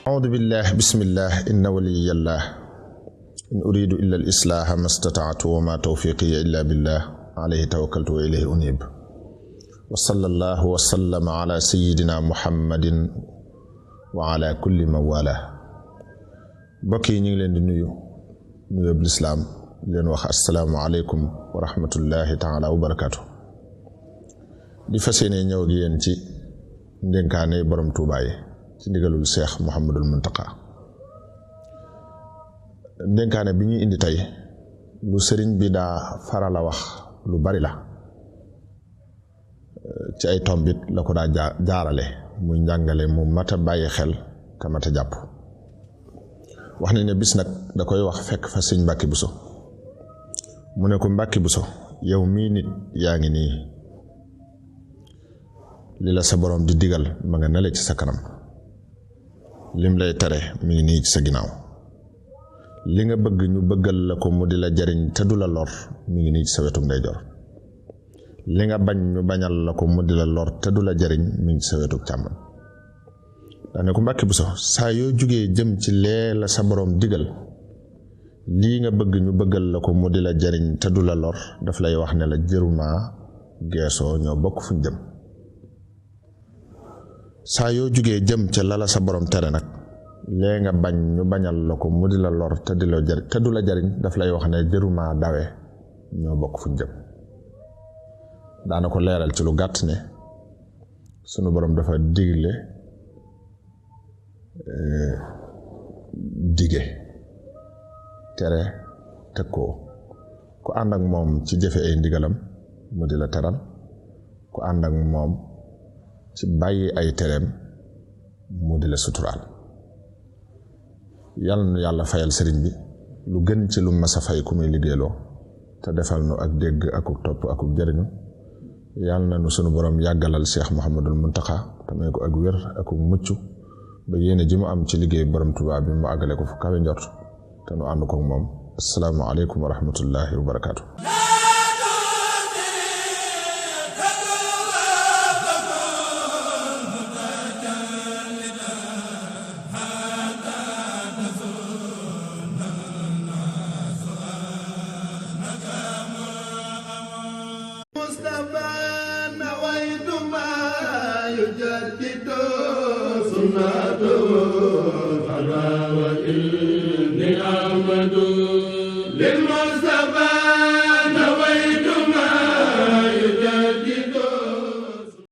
أعوذ بالله بسم الله إن ولي الله إن أريد إلا الإصلاح ما استطعت وما توفيقي إلا بالله عليه توكلت وإليه أنيب وصلى الله وسلم على سيدنا محمد وعلى كل من والاه بكي ني لين دي نيو بالإسلام لين واخ السلام عليكم ورحمة الله تعالى وبركاته دي فاسيني ñew ak yeen ci ndenkaane borom Touba yi ci ndigalul Cheikh Mouhamadul Muntaka ndenkaane bi ñuy indi tey lu sëriñ bi daa farala wax lu bari la ci ay tombit la ko daa jaarale muy njàngale mu mata bàyyi xel te mata jàpp wax nañ ne bis nag da koy wax fekk fa sëñ Mbàkke Buso mu ne ko Mbàkke Buso yow mii nit yaa ngi nii li la sa borom di digal ma nga nale ci sa kanam lim lay tere mi ngi nii ci sa ginnaaw li nga bëgg ñu bëggal la ko mu di la jariñ te du la lor mi ngi nii ci sa wetu ndeyjoor li nga bañ ñu bañal la ko mu di la lor te du la jariñ mi ngi ci sa wetu càmmoñ daane ko Mbàkke Buso saa yoo jugee jëm ci lee la sa borom digal lii nga bëgg ñu bëggal la ko mu di la jariñ te du la lor daf lay wax ne la jëruma geesoo ñoo bokk fuñ jëm saa yoo jugee jëm ca lala sa borom tere nag lee nga bañ ñu bañal la ko mu di la lor te du la jariñ daf lay wax ne jëruma dawe ñoo bokk fuñ jëm daana ko leeral ci lu gàtt ne sunu borom dafa digle dige tere teg ko ku ànd ak moom ci jëfe ay ndigalam mu di la teral ku ànd ak moom ci bàyyi ay tereem mu di la suturaal yàlla nu yàlla fayal sëriñ bi lu gën ci lu masa fay ku muy liggéeyloo te defal nu ak dégg akuk topp akuk jëriñu yàlla na nu sunu borom yàggalal Cheikh Mouhamadul Muntaka te may ko ak wér akuk mucc ba yéene ji mu am ci liggéey borom Tuubaa bi mu àggale ko fu kawe njort te nu ànd ko ak moom assalaamu aleykum wa rahmatullahi wa barakaatu. يجدد سنته فلا وإني أحمد